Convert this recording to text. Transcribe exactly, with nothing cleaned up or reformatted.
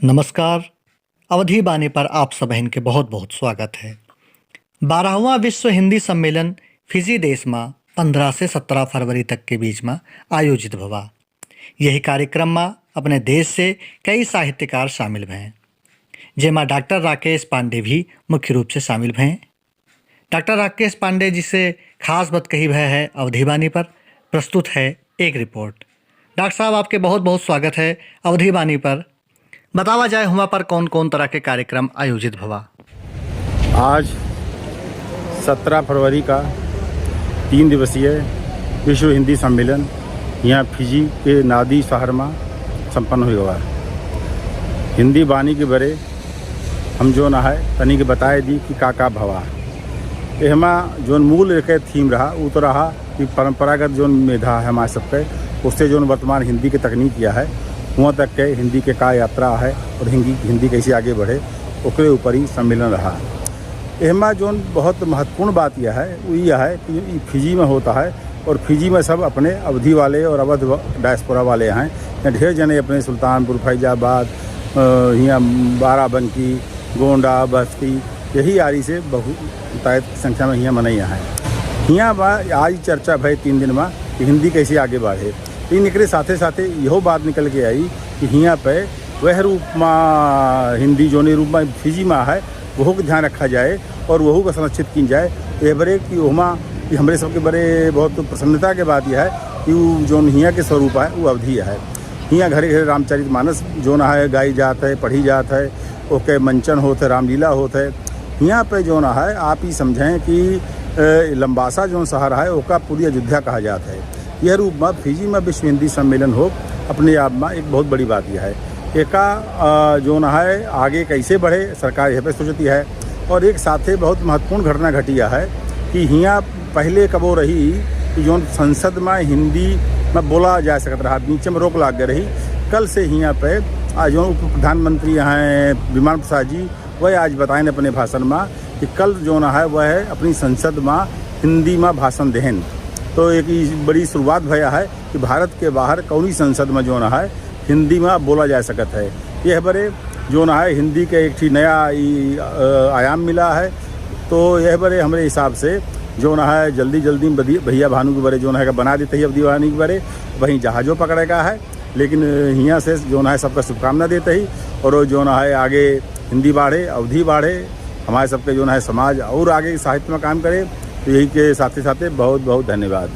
नमस्कार, अवधी बानी पर आप सबहिन के बहुत बहुत स्वागत है। बारहवाँ विश्व हिंदी सम्मेलन फिजी देश मा पन्द्रह से सत्रह फरवरी तक के बीच मा आयोजित भवा। यही कार्यक्रम मा अपने देश से कई साहित्यकार शामिल भए, जेमा डॉक्टर राकेश पांडे भी मुख्य रूप से शामिल भए। डॉक्टर राकेश पांडे जी से खास बात कही भए है अवधी बानी पर। प्रस्तुत है एक रिपोर्ट। डॉक्टर साहब, आपके बहुत बहुत स्वागत है अवधी बानी पर। बतावा जाए, हुआ पर कौन कौन तरह के कार्यक्रम आयोजित भवा? आज सत्रह फरवरी का तीन दिवसीय विश्व हिंदी सम्मेलन यहाँ फिजी के नादी शहर मा संपन्न हुई हुआ है। हिंदी बानी के बरे हम जौन है तनी के बताए दी कि का का भवा। एहमा जौन मूल एक थीम रहा, उ तो रहा कि परंपरागत जौन मेधा है हमारे सबके, उससे जौन वर्तमान हिंदी के तकनीक किया है, हुआ तक के हिंदी के का यात्रा है और हिंदी, हिंदी कैसे आगे बढ़े, ओकरे ऊपर ही सम्मेलन रहा। एहमा जौन बहुत महत्वपूर्ण बात यह है, वो यह है कि ई फिजी में होता है और फिजी में सब अपने अवधी वाले और अवध व-, डायस्पोरा वाले हैं। यहाँ ढेर जने अपने सुल्तानपुर, फैजाबाद, अ, हियाँ बाराबंकी, गोंडा, बस्ती, यही आरी से बहुतायत संख्या में हियाँ मनई हैं। हियाँ बा आज चर्चा भई तीन दिन में कि हिंदी कैसे आगे बढ़े। लेकिन एकरे साथे साथे इहो बात निकल के आई कि हियाँ पे वह रूप मा हिंदी जौने रूप मा फिजी मा है, वहू के ध्यान रखा जाए और वहू का संरक्षित की जाए। एह बरे कि ओहमा कि हमरे सबके बरे बहुत प्रसन्नता के बात यह है कि उ जौन हियाँ के स्वरूप है, उ अवधी है। हियाँ घरे घरे रामचरित मानस जौन है, गाई जात है, पढ़ी जात है, ओके मंचन होत है, रामलीला होत है। हियाँ पे जौन है, आप ही समझें कि, ए, लंबासा जौन शहर है, ओका पूरी अयोध्या कहा जात है। यह रूप में फिजी में विश्व हिंदी सम्मेलन हो, अपने आप में एक बहुत बड़ी बात यह है। एका, अ, जौन है, आगे कैसे बढ़े, सरकार यह पे सोचती है। और एक साथे बहुत महत्वपूर्ण घटना घटी है कि हियाँ पहले कबो रही कि जौन संसद में हिंदी में बोला जा सकत रहा, बीच में रोक लाग गई रही। कल से हियाँ पे, आ, जौन उप प्रधानमंत्री हैं विमान प्रसाद जी, वह आज बताएं अपने भाषण में कि कल जौन है, वह अपनी संसद में हिंदी में भाषण देहन। तो एक ई बड़ी शुरुआत भया है कि भारत के बाहर कौनी संसद में जौन है, हिंदी में अब बोला जा सकत है। यह बरे जौन है, हिंदी के एक ठी नया ई, अ, आयाम मिला है। तो यह बरे हमरे हिसाब से जौन है, जल्दी जल्दी में बदी-, भैया भानु के बरे जौन है, बना देते ही अवधी बानी के बरे, वहीं जहाजों पकड़े का है। लेकिन हियाँ से जौन है, सबका शुभकामना देते ही, और जौन है, आगे हिंदी बाढ़े, अवधी बाढ़े, हमारे सबके जौन है, समाज और आगे साहित्य में काम करे। तो यही के साथे साथे बहुत बहुत धन्यवाद।